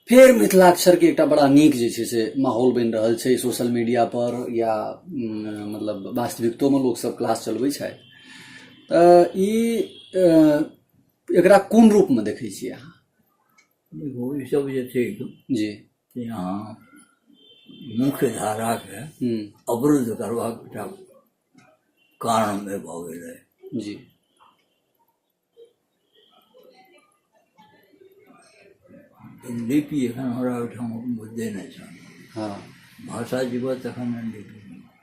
फेर मिथिलाक्षरके एकटा बड़ा नीक जे छै से माहौल बनि रहल छै सोशल मीडिया पर या मतलब वास्तविकतोमे लोकसभ क्लास चलबै छथि। तऽ ई एकरा कोन रूपमे देखै छियै अहाँ? देखू, ई सब जे थिक जी से अहाँ मुख्य धाराके अवरुद्ध करबाक एकटा कारणमे भऽ गेलै। जी। लिपि एखन हमरा ओहिठाम मुद्दे नहि छल। भाषा जीवत तखन ने लिपि।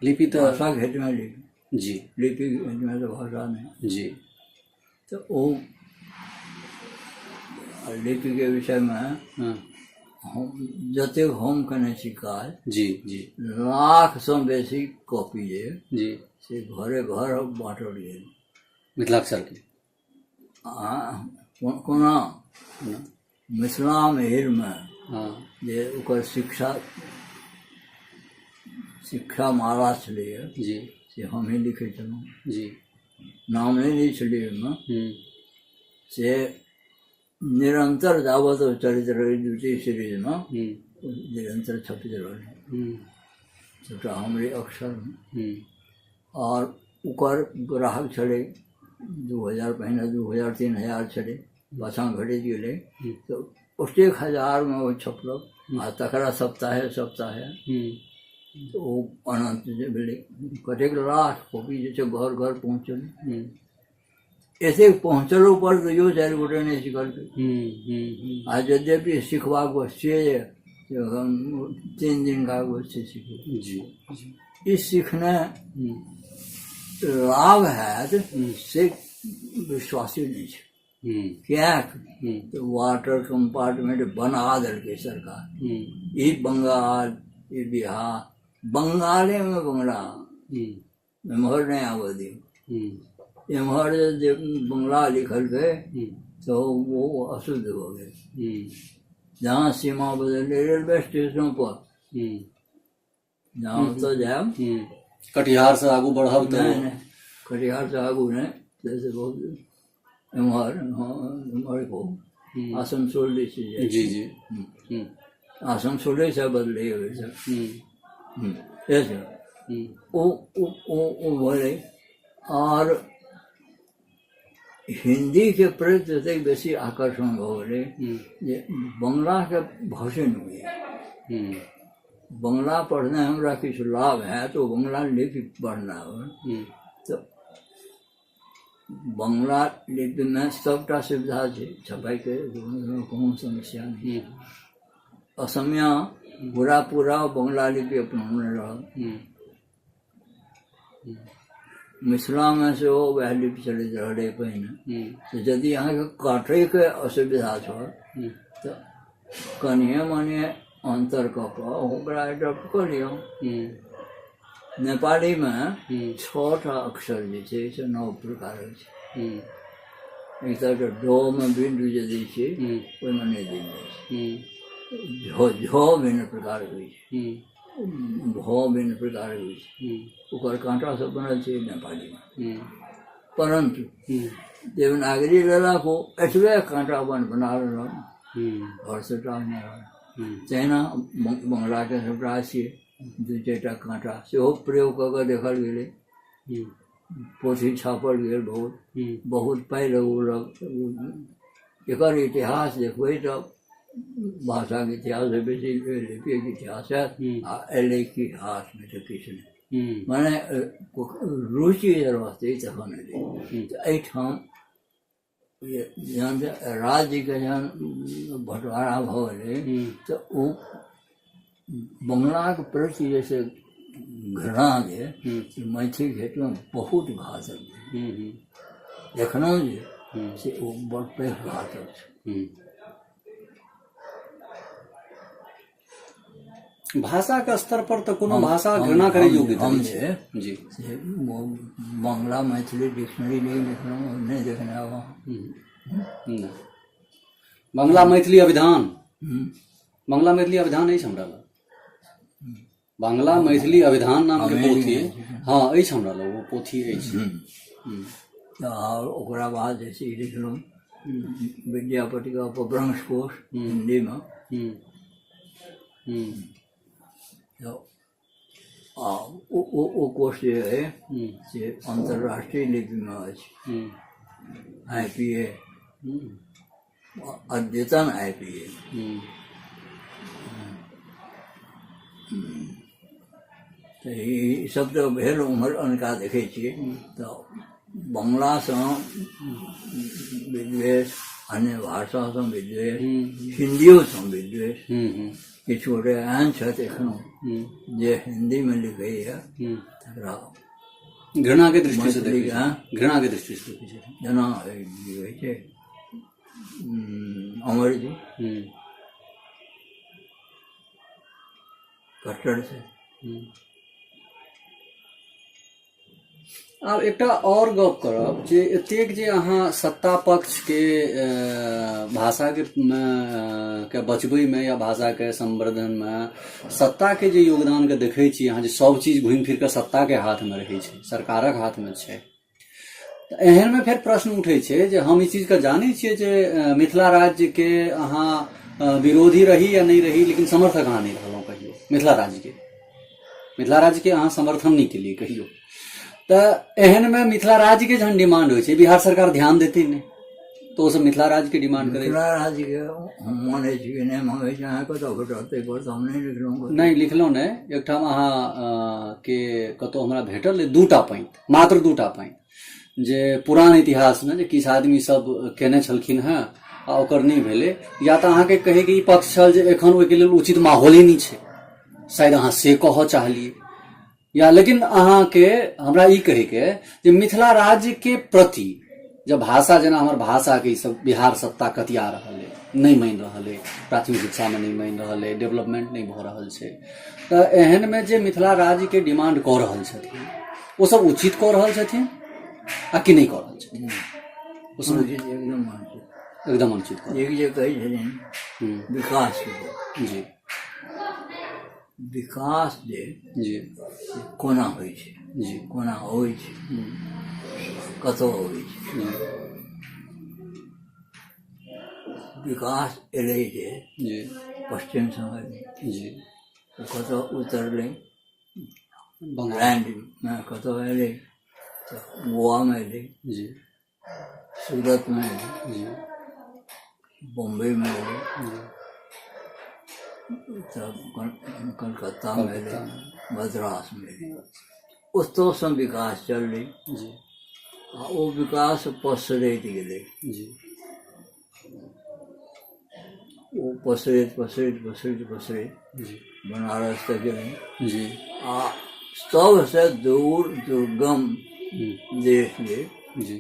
लिपि तऽ भाषाके हेतुमे लिपि। जी। लिपिके हेतुमे तऽ भाषा नहि। जी। तऽ ओ लिपिके विषयमे हम जतेक हम केने छी काज, जी जी लाखसँ बेसी कॉपी जे जी से घरे घर बाँटल गेल मिथिलाक्षरके। कोना मिथिला मिहिरमे जे ओकर शिक्षा शिक्षा माला छलैए जी से हमही लिखै छलहुँ। जी। नाम नहि लै छलियै ओहिमे। से निरन्तर जाबत ओ चलैत रहै द्वितीय सीरीजमे निरन्तर छपैत रहलै सबटा हमरे अक्षरमे। आओर ओकर ग्राहक छलै 2000 पहिने 2000 3000 छलै, पाछाँ घटैत गेलै तऽ ओतेक हजारमे ओ छपलक आ तकरा सप्ताहे सप्ताहे तऽ ओ अनन्त जे भेलै कतेक लाख कॉपी जे छै घर घर पहुँचल। एतेक पहुँचलो पर तैयो 4 गोटे नहि सिखलकै। आ यद्यपि सिखबाक से 3 दिन का से सिखै। जी। ई सिखने लाभ हैत से विश्वासी नहि छै। किएक तऽ वाटर कम्पार्टमेंट बना देलकै सरकार। ई बंगाल, ई बिहार, बंगालेमे बंगला एम्हर नहि आबऽ दियौ। एम्हर जे बंगला लिखलकै तऽ ओ अशुद्ध भऽ गेल। जहाँ सीमा बदललै रेलवे स्टेशनों पर, जहाँ ओतऽ जायब कटिहार से आगू बढ़ब तऽ नहि, नहि, कटिहार से आगू नहि, जैसे बहुत एम्हर, हँ, एम्हर कहू आसनसोल दिस जाइ। जी जी आसनसोले से बदलै ओहिसँ ओ ओ भेलै। आओर हिन्दीके प्रति एतेक बेसी आकर्षण भऽ गेलै जे बंगलाके भाषे नहि होइए। बंगला पढ़ने हमरा किछु लाभ हैत, ओ बंगला लिपि पढ़ना हो तऽ बंगला लिपिमे सबटा सुविधा छै, छपाइके कोनो समस्या नहि। असमिया पूरा पूरा बंगला लिपि अपनौने रहल। मिथिलामे सेहो वएह लिपि चलैत रहलै पहिने। तऽ यदि अहाँके काटैके असुविधा छल तऽ कनिए मनिए अन्तर कऽ कऽ ओकरा एडॉप्ट कऽ लिअ। नेपालीमे 6टा अक्षर जे छै से 9 प्रकारक छै। एक तरहके डमे बिन्दु जे दै छियै ओहिमे नहि देल जाइ छै। झ झ भिन्न प्रकारक होइ छै, भ भिन्न प्रकारक होइ छै, ओकर काँटा सब बनल छै नेपालीमे। परन्तु देवनागरी लेलक ओ एतबे काँटा अपन बना लेलक आओर सबटा रहल। तहिना बंगलाके सबटा छियै 2-4 टा काँटा सेहो प्रयोग कऽ कऽ देखल गेलै। पोथी छापल गेल, बहुत बहुत पाइ लगौलक। एकर इतिहास देखबै तऽ भाषाके इतिहास बेसी लिपिके इतिहास हैत आ एलै कि हाथमे तऽ किछु नहि, मने रुचि जे रहतै तखन एलै। तऽ एहिठाम जहन राज्यके जहन बँटवारा भऽ गेलै तऽ ओ बंगलाके प्रति जे से घृणा जे मैथिलीके हेतुमे बहुत घातक भेल। एखनो जे से ओ बड़ पैघ घातक छै। भाषा के स्तर पर तऽ कोनो भाषा घृणा करै योग्य हम जे जी से बंगला मैथिली डिक्शनरी नहि लिखलहुँ, नहि देखने आब। बंगला मैथिली अभिधान, बंगला मैथिली अभिधान अछि हमरा लग। बंगला मैथिली अभिधान नामके पोथी हँ अछि हमरा लग, ओ पोथी अछि। आओर ओकरा बाद जे छै लिखलहुँ विद्यापतिके अपभ्रंश कोश हिन्दीमे। आ ओ कोश जे अइ से अन्तर्राष्ट्रीय लिपिमे अछि, IPA, अद्यतन IPA। तऽ ई सब तऽ भेल। उम्हर अनका देखै छियै तऽ बंगलासँ विद्वेष, अन्य भाषासँ विद्वेष, हिन्दियोसँ विद्वेष। किछु गोटे एहन छथि एखनो जे हिन्दीमे लिखैए तकरा घृणाके दृष्टिसँ देखै छै, घृणाके दृष्टिसँ देखै छै। जेना की कहै छै अमरजी कट्टर छै। आब एकटा आओर गप करब जे एतेक जे अहाँ सत्ता पक्षके भाषाके के बचबैमे या भाषाके संवर्धनमे सत्ताके जे योगदानके देखै छी अहाँ, जे सब चीज घुमि फिर कऽ सत्ताके हाथमे रहै छै, सरकारक हाथमे छै, तऽ एहनमे फेर प्रश्न उठै छै जे हम ई चीजके जानै छियै जे मिथिला राज्यके अहाँ विरोधी रही या नहि रही, लेकिन समर्थक अहाँ नहि रहलहुँ कहियो। मिथिला राज्यके अहाँ समर्थन नहि केलियै कहियो। तऽ एहनमे मिथिला राज्यके जहन डिमांड होइ छै, बिहार सरकार ध्यान देतै नहि, तऽ ओसभ मिथिला राज्यके डिमांड करै। मिथिला राज्यके हम मानै छी कि नहि मानै छी, अहाँ कतऽ भेटल ताहिपर तऽ हम नहि लिखलहुँ। नहि लिखलहुँ नहि। एकठाम अहाँ के कतहु हमरा भेटल दूटा पाँति, मात्र दूटा पाँति, जे पुरान इतिहासमे जे किछु आदमी सब केने छलखिन हेँ आ ओकर नहि भेलै। या तऽ अहाँके कहैके ई पक्ष छल जे एखन ओहिके लेल उचित माहौले नहि छै, शायद अहाँ से कहऽ चाहलियै, या लेकिन अहाँके हमरा ई कहैके जे मिथिला राज्यके प्रति जब भाषा, जेना हमर भाषाके ई सब बिहार सत्ता कतिया रहल अइ, नहि मानि रहल अइ, प्राथमिक शिक्षामे नहि मानि रहल अइ, डेवलपमेंट नहि भऽ रहल छै, तऽ एहनमे जे मिथिला राज्यके डिमांड कऽ रहल छथिन, ओ सब उचित कऽ रहल छथिन आ कि नहि कऽ रहल छथिन? ओ सब एकदम अनुचित, एकदम अनुचित कऽ एक जे कहै छथिन विकास जी, विकास जे जी कोना होइ छै जी, कोना होइ छै, कतऽ होइ छै विकास? एलै जे पश्चिमसँ एलै ओ कतऽ उतरलै? लैंडमे कतऽ एलै? तऽ गोवामे एलै सूरतमे एलै बम्बईमे एलै, तब कलकत्तामे एलै, मद्रासमे एलै। ओतऽसँ विकास चललै आ ओ विकास पसरैत गेलै। ओ पसरैत पसरैत पसरैत पसरैत बनारस तक गेलै आ सबसँ दूर दुर्गम देश जे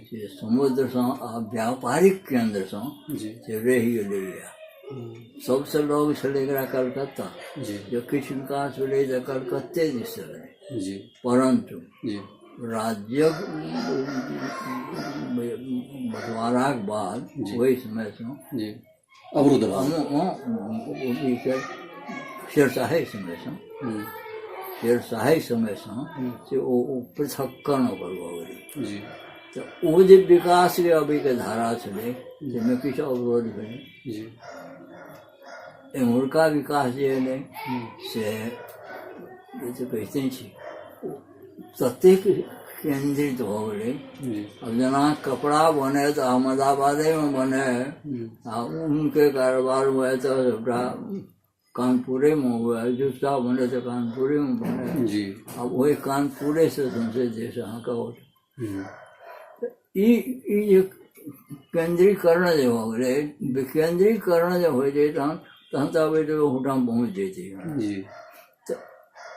से समुद्रसँ आ व्यापारिक केन्द्रसँ से रहि गेलैए। सबसँ लग छलै एकरा कलकत्ता। जे किछु विकास भेलै तऽ कलकत्ते दिससँ भेलै। परन्तु राज्यक बँटवाराक बाद ओहि समयसँ अवरुद्ध शेरशाही समयसँ, शेरशाही समयसँ से ओ पृथक्करण ओकर भऽ गेलै। तऽ ओ जे विकासके अबैके धारा छलै ताहिमे किछु अवरोध भेलै। एम्हुरका विकास जे एलै से तऽ कहिते छी ततेक केन्द्रित भऽ गेलै। आब जेना कपड़ा बने तऽ अहमदाबादेमे बने आ ऊनके कारोबार हुए तऽ सबटा कानपुरेमे हुए, जूता बने तऽ कानपुरेमे बने। आब ओहि कानपुरेसँ सौंसे देश अहाँके औत। ई ई जे केन्द्रीकरण जे भऽ गेलै, विकेन्द्रीकरण जे होइ छै तहन तहन तऽ अबैत ओहुठाम पहुँच जैतै। तऽ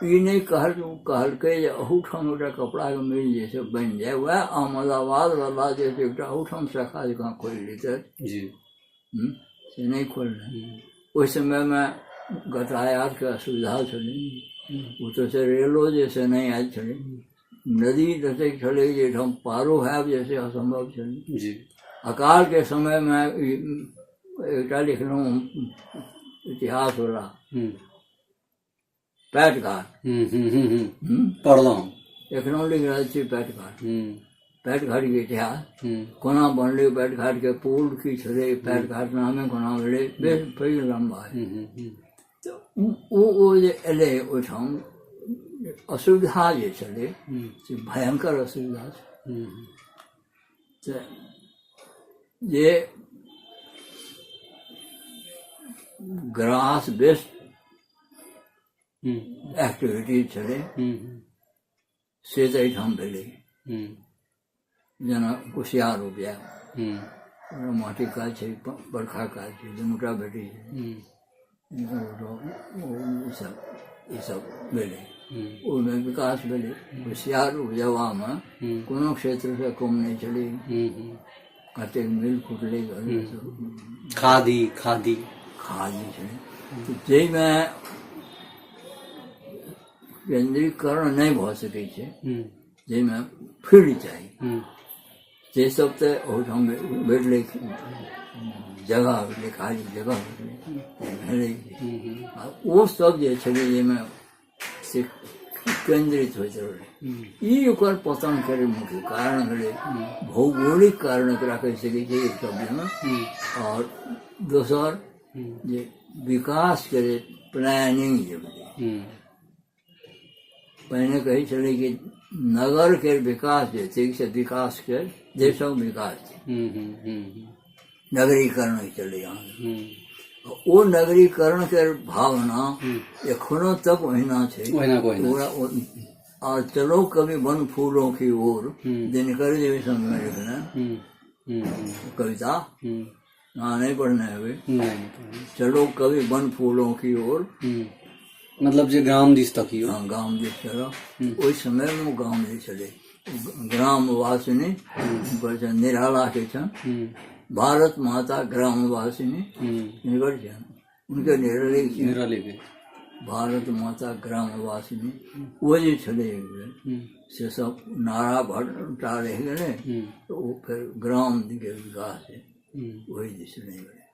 ई नहि कहलकै जे अहूठाम एकटा कपड़ाके मिल जे छै बनि जाय, वएह अहमदाबादवला जे छै एकटा अहूठाम शाखा जकाँ खोलि लैतथि। से नहि खोलने। ओहि समयमे यातायातके असुविधा छलै, ओतऽसँ रेलो जे से नहि आयल छलै, नदी ततेक छलै जे एहिठाम पारो हैब जे से असम्भव छलै। अकालके समयमे एकटा लिखलहुँ इतिहासवला पैटघाट। पढ़लहुँ। एखनो लिख रहल छी पैटघाट। पैटघाटके इतिहास कोना बनलै, पैटघाटके पुल की छलै, पैटघाट नामे कोना भेलै, बेस पैघ लम्बा है। तऽ ओ जे एलै ओहिठाम असुविधा जे छलै से भयंकर असुविधा छै। तऽ जे ग्रास बेस्ड एक्टिविटी छलै से तऽ एहिठाम भेलै, जेना कुसियार उपजा, माटिक काज छै, बरखा काज छै, दुनूटा भेटै छै, ईसब ईसब भेलै, ओहिमे विकास भेलै। कुसियार उपजबामे कोनो क्षेत्रसँ कम नहि छलै, कतेक मिल फुटलै, खादी खादी खादी छलै, जाहिमे केन्द्रीकरण नहि भऽ सकै छै, जाहिमे फील्ड चाही, से सब तऽ ओहिठाम भेटलै, जगह भेटलै, खाली जगह भेटलै, भेलै। आ ओ सब जे छलै जाहिमे से केन्द्रित होइत रहलै, ई ओकर पतन के मुख्य कारण भेलै। भौगोलिक कारण एकरा कहि सकै छियै एक शब्दमे। आओर दोसर जे विकास के प्लानिंग जे भेलै, पहिने कहै छलै कि नगर के विकास जे छै से विकास के देशक विकास छै, नगरीकरण होइ छलै अहाँके। ओ नगरीकरण के भावना एखनो तक ओहिना छै। और चलो कभी वन फूलों की ओर, दिनकर जी भी संग में लिखना कविता, हाँ नहीं पढ़ना है अभी, चलो कभी वन फूलों की ओर, मतलब जे गाम दिस तकियो। हाँ, गाम दिस चलो। ओहि समय में गाम दिस चले, ग्रामवासिनी निराला के छन, भारत माता ग्रामवासिनी हिनकर छन, उनके निराले निराले के भारत माता ग्रामवासिनी, ओ जे छलै से सब नारा भट्टा रहि गेलै, तऽ ओ फेर ग्राम के विकास ओहि दिस नहि भेलै।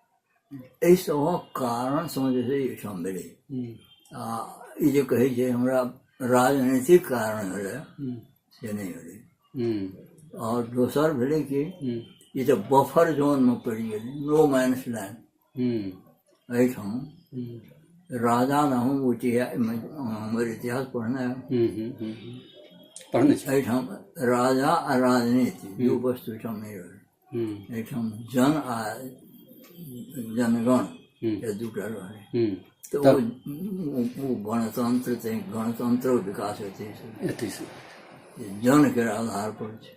एहि सभक कारणसँ जे छै एहिठाम भेलै। आ ई जे कहै छै हमरा राजनीतिक कारण भेलै, से नहि भेलै। आओर दोसर भेलै कि ई तऽ बफर जोनमे पड़ि गेलै, नो मैन्स लैंड। एहिठाम राजा हम हमर इतिहास पढ़ने पढ़ने एहिठाम राजा आ राजनीति दू वस्तु एहिठाम नहि रहलै। एहिठाम जन आ जनगण दूटा रहलै, तऽ ओ गणतंत्र गणतंत्रक विकास हेतै जनके आधार पर छै।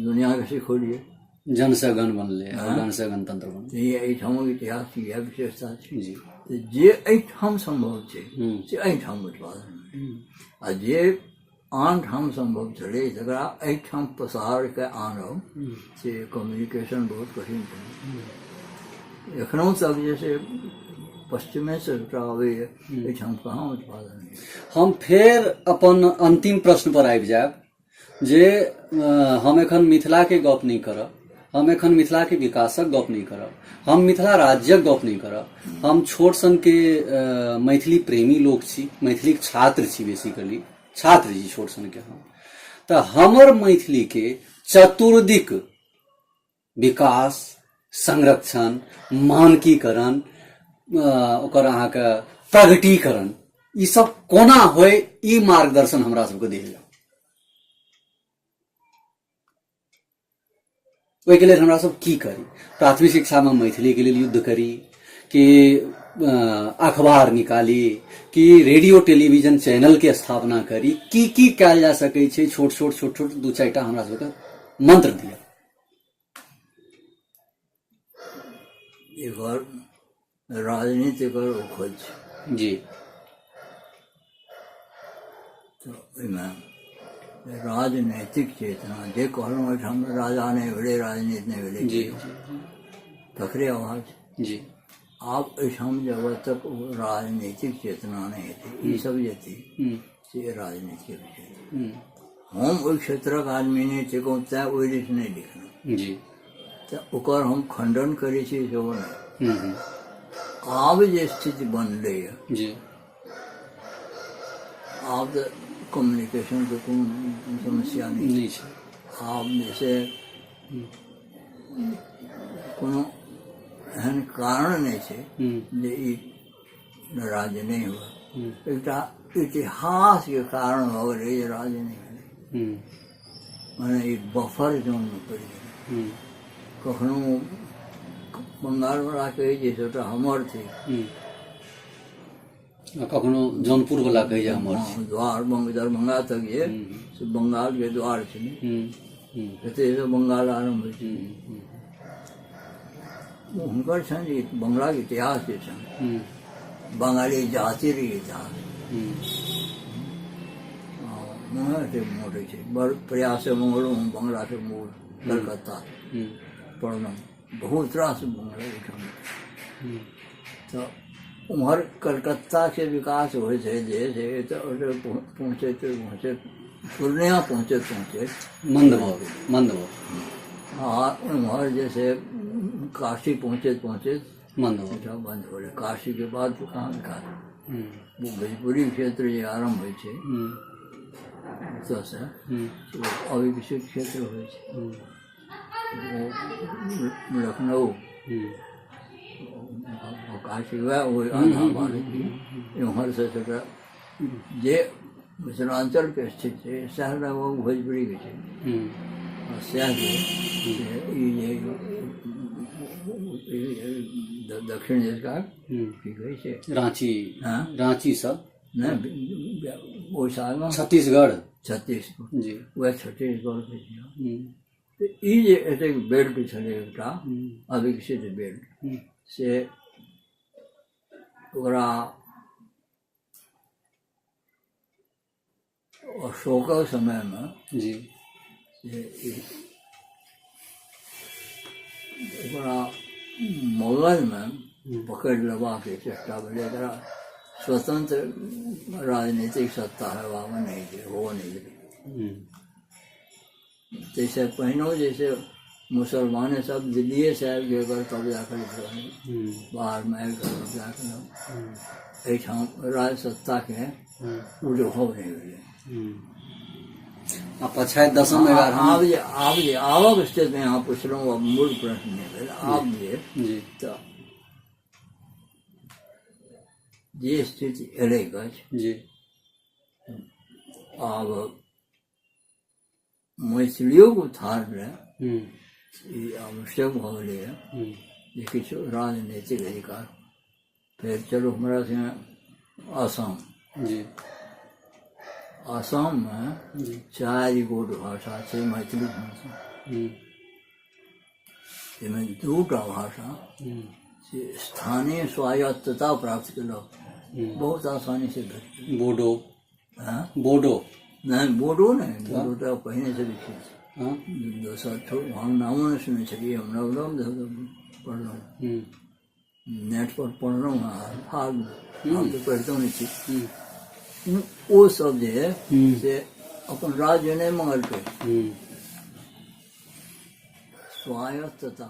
दुनियाके सिखौलियै जन से गण बनलै, गण से गणतंत्र बनलै। एहिठामक इतिहास इएह विशेषता छै। जे एहिठाम सम्भव छै से एहिठाम उत्पादन, आ जे आन ठाम सम्भव छलै तकरा एहिठाम पसार के आनब से कम्युनिकेशन बहुत कठिन छै। एखनो तक जे से पश्चिमे से सबटा अबैए, एहिठाम कहाँ उत्पादन। हम फेर अपन अंतिम प्रश्न पर आबि जायब जे हम एखन मिथिला के गप नहि करब, हम एखन मिथिला के विकासक गप नहि करब, हम मिथिला राज्यक गप नहि करब। हम छोट सन के मैथिली प्रेमी लोक छी, मैथिलीक छात्र छी, बेसिकली छात्र छी छोट सन के हम। तऽ हमर मैथिली के चतुर्दिक विकास, संरक्षण, मानकीकरण, ओकर अहाँके प्रगटीकरण, ई सब कोना होय, ई मार्गदर्शन हमरा सबके देल जाउ। ओहिके लेल हमरा सब की करी? प्राथमिक शिक्षामे मैथिलीके लेल युद्ध करी कि अखबार निकाली कि रेडियो टेलीविजन चैनलके स्थापना करी? की की कयल जा सकै छै? छोट छोट छोट छोट दू चारिटा हमरा सबके मंत्र दिअ। एकर राजनीति एकर खोज छै जी। तऽ ओहिमे राजनैतिक चेतना जे कहलहुँ एहिठाम राजा नहि भेलै, राजनीति नहि भेलै जी, तकरे अभाव छै जी। आब एहिठाम जब तक राजनीतिक चेतना नहि हेतै, ई सब जेतै से राजनीतिक विषय। हम ओहि क्षेत्रक आदमी नहि थिकहुँ, तैँ ओहि दिस नहि लिखलहुँ जी। तऽ ओकर हम खंडन करै छी सेहो नहि। आब जे स्थिति बनलैए जी, आब तऽ कम्युनिकेशनके कोनो समस्या नहि छै। आब जे से कोनो एहन कारण नहि छै जे ई राज्य नहि हुए। एकटा इतिहासके कारण भऽ गेलै जे राज्य नहि भेलै, मने ई बफर जोनमे पड़ि गेलै। कखनो बंगालवला कहै जे सबटा हमर छै, आ कखनो जौनपुर वाला कहै जे हमर छै। द्वार दरभंगा तक जे से बंगालके द्वार छै ने, एतहिसँ बंगाल आरम्भ होइ छै। हुनकर छनि जे बंगलाके इतिहास जे छनि, बंगाली जातिक इतिहास मुँहे मोट होइ छै। बड़ प्रयाससँ मंगलहुँ हम बंगलाके मूल कलकत्ता पढ़लहुँ, बहुत रास बंगला ओहिठाम। तऽ उम्हर कलकत्ताके विकास होइ छै जे से तऽ ओतऽ पहुँचैत पहुँचैत पूर्णिया पहुँचैत पहुँचैत मन्द भऽ गेल, मन्द भऽ गेल। आ उम्हर जे से काशी पहुँचैत पहुँचैत मन्द भऽ गेल, एहिठाम बन्द हो गेलै। काशीके बाद कहाँ विकास? भोजपुरी क्षेत्र जे आरम्भ होइ छै ओतऽसँ अविकसित क्षेत्र होइ छै। लखनऊ काशी वएह ओहि आधा भारत एम्हरसँ सबटा जे मिथिलाञ्चलके स्थित छै सएह लगभग भोजपुरीके छै। आ सएह जे ई जे दक्षिण दिशका की कहै छै, राँची, राँची सब नहि, ओहि सालमे छत्तीसगढ़, छत्तीसगढ़ जी, वएह छत्तीसगढ़के छै। तऽ ई जे एतेक बेल्ट छलै एकटा अविकसित बेल्ट, से ओकरा अशोकक समयमे जी से ओकरा मगधमे पकड़ि लेबाक चेष्टा भेलै। एकरा स्वतंत्र राजनीतिक सत्ता हेबामे नहि छै, हो नहि गेलै। ताहिसँ पहिनो जे छै मुसलमाने सब दिल्लिएसँ आबि कऽ एकर कब्जा करैत रहलै, बाहरमे आबि कऽ कब्जा केलक। एहिठाम राज सत्ताके उद्भव नहि भेलै। आ पछाति दसम एगारहम आब जे आबक स्थितिमे अहाँ पुछलहुँ, आब मूल प्रश्न नहि भेल। आब जे तऽ जे स्थिति एलैक अछि आब मैथिलियोके उत्थान लए ई आवश्यक भऽ गेलैए जे किछु राजनीतिक अधिकार। फेर चलू हमरा संगे आसाम आसाममे 4 गोट भाषा छै मैथिली भाषा, जाहिमे 2टा भाषा से स्थानीय स्वायत्तता प्राप्त केलक, बहुत आसानी से भेट गेल। बोडो। हाँ? बोडो। नहि, बोडो नहि, बोडो तऽ पहिने से विकसित छै। दोसर हम नामो नहि सुनै छलियै, हम नव नव पढ़लहुँ, नेट पर पढ़लहुँ हँ, हाल हम तऽ पढ़ितो नहि छी। ओ सब जे है से अपन राज्य नहि मंगलकै, स्वायत्तता।